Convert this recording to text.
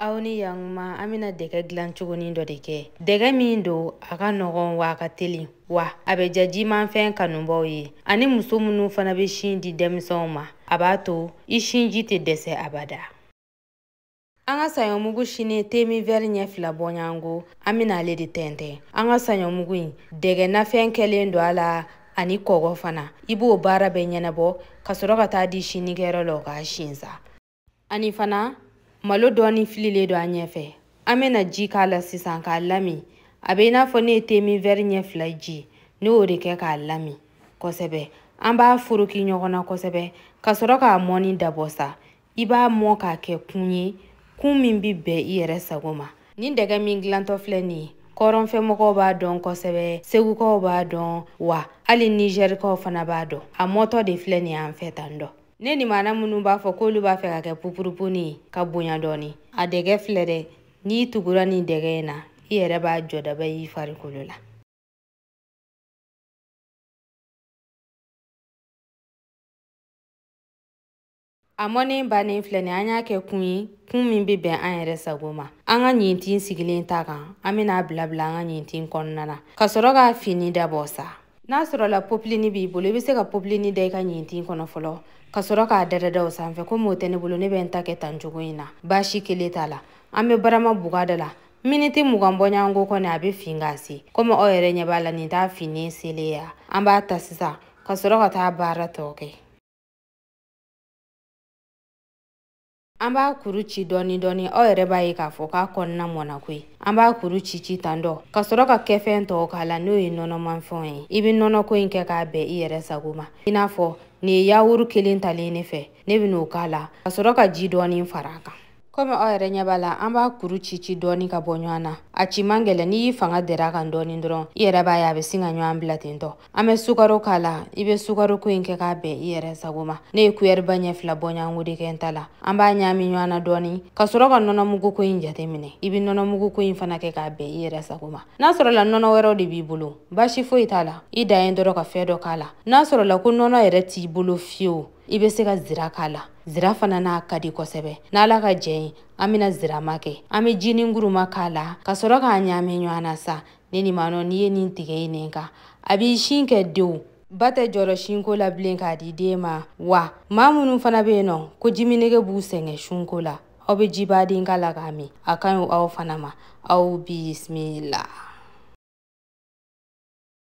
Aw ni yankuma, an bɛna dɛgɛ dilan cogonin dɔ de kɛ. Dɛgɛ min don, a ka nɔgɔn wa a ka teli, wa a bɛ diya jimanfɛn kanubaw ye ani muso minnu fana bɛ sin di denmisɛnw ma. A b'a to i sinji tɛ dɛsɛ abada. An ka saɲɔmugu sini temi vɛri ɲɛ 2 bɔɲɔgɔnko, an bɛna ale de tɛntɛn. An ka saɲɔmugu in dɛgɛ nafɛn kɛlen don a la ani kɔgɔ fana. I b'o baara bɛɛ ɲɛnabɔ ka sɔrɔ ka taa di sinikɛyɔrɔ la o k'a sin sa. Ani fana malo dɔɔni fililen don an ɲɛfɛ. An bɛna ji k'a la sisan k'a lami. A bɛ i n'a fɔ ne ye temi vɛri ɲɛ 2 ji, ne y'o de kɛ k'a lami kosɛbɛ. An b'a foroki ɲɔgɔn na kosɛbɛ ka sɔrɔ k'a mɔni dabɔ sa. I b'a mɔ k'a kɛ kun ye, kun min bɛ bɛn i yɛrɛ sago ma. Nin dɛgɛ min dilantɔ filɛ nin ye, kɔrɔnfɛmɔgɔw b'a dɔn kosɛbɛ, segukaw b'a dɔn, wa hali nizɛrikaw fana b'a dɔn. A mɔtɔ de filɛ nin ye an fɛ tan dɔ. Ne ni maana minnu b'a fɔ k'olu b'a fɛ ka kɛ pupurupuni ye ka bonya dɔɔni, a dɛgɛ filɛ dɛ, n'i tugura nin dɛgɛ in na, i yɛrɛ b'a jɔdaba y'i farikolo la. A mɔnen bannen filɛ nin ye, an y'a kɛ kun ye, kun min bɛ bɛn an yɛrɛ sago ma. An ka ɲintin sigilen ta kan, an bɛna a bila bila an ka ɲintin kɔnɔna na ka sɔrɔ k'a fini dabɔ sa. N'a sɔrɔla popilini b'i bolo, i bɛ se ka popilini da i ka ɲintin kɔnɔ fɔlɔ ka sɔrɔ k'a dada o sanfɛ. Komi o tɛ ne bolo, ne bɛ n ta kɛ tan cogo in na, baasi kelen t'a la. An bɛ barama buga da la miniti 20 bɔɲɔgɔnko kɔni, a bɛ fin k'a se. Komi aw yɛrɛ ɲɛ b'a la, nin t'a finnen selen ya. An b'a ta sisan ka sɔrɔ ka taa baara tɔ kɛ. An b'a kuru ci dɔɔni dɔɔni, aw yɛrɛ b'a ye k'a fɔ k'a kɔnɔna mɔnna koyi. An b'a kuru ci ci tan dɔ ka sɔrɔ ka kɛfɛn tɔw k'a la, n'o ye nɔnɔmanfɛnw ye. I bɛ nɔnɔko in kɛ k'a bɛn i yɛrɛ sago ma. I n'a fɔ nin ye yawuru kelen talen ne fɛ, ne bɛ n'o k'a la ka sɔrɔ ka ji dɔɔni fara a kan. Komi aw yɛrɛ ɲɛ b'a la, an b'a kuru ci ci dɔɔni ka bɔ ɲɔgɔn na. A ci man gɛlɛn, n'i y'i fanga dɛrɛ a kan dɔɔni dɔrɔn, i yɛrɛ b'a ye a bɛ sin ka ɲɔgɔn bila ten tɔ. An bɛ sukaro k'a la, i bɛ sukaro ko in kɛ k'a bɛn i yɛrɛ sago ma. Ne ye kuyɛriba ɲɛ 2 bɔɲɔgɔnko de kɛ n ta la. An b'a ɲagami ɲɔgɔn na dɔɔni ka sɔrɔ ka nɔnɔmugu ko in jateminɛ. I bɛ nɔnɔmugu ko in fana kɛ k'a bɛn i yɛrɛ sago ma. N'a sɔrɔla nɔnɔ wɛrɛw de b'i bolo, baasi foyi t'a la, i dan ye dɔrɔn ka fɛn dɔ k'a la. N'a sɔrɔla ko nɔnɔ yɛrɛ t'i bolo fiyewu, i bɛ se ka zira k'a la. Zira fana n'a ka di kosɛbɛ. N'Ala ka jɛ ye, an bɛna zirama kɛ. An bɛ jinin kuruma k'a la ka sɔrɔ k'a ɲagami ɲɔgɔn na sa. Ne ni maa nɔ, n'i ye nin tigɛ in nin kan, a b'i sin kɛ denw. Ba tɛ jɔrɔ sinko la bilen k'a di den ma. Wa maa minnu fana bɛ yen nɔ ko jiminɛge b'u sɛgɛn sunko la, aw bɛ jibaden k'a la k'a min, a ka ɲi aw fana ma. Aw bisimila.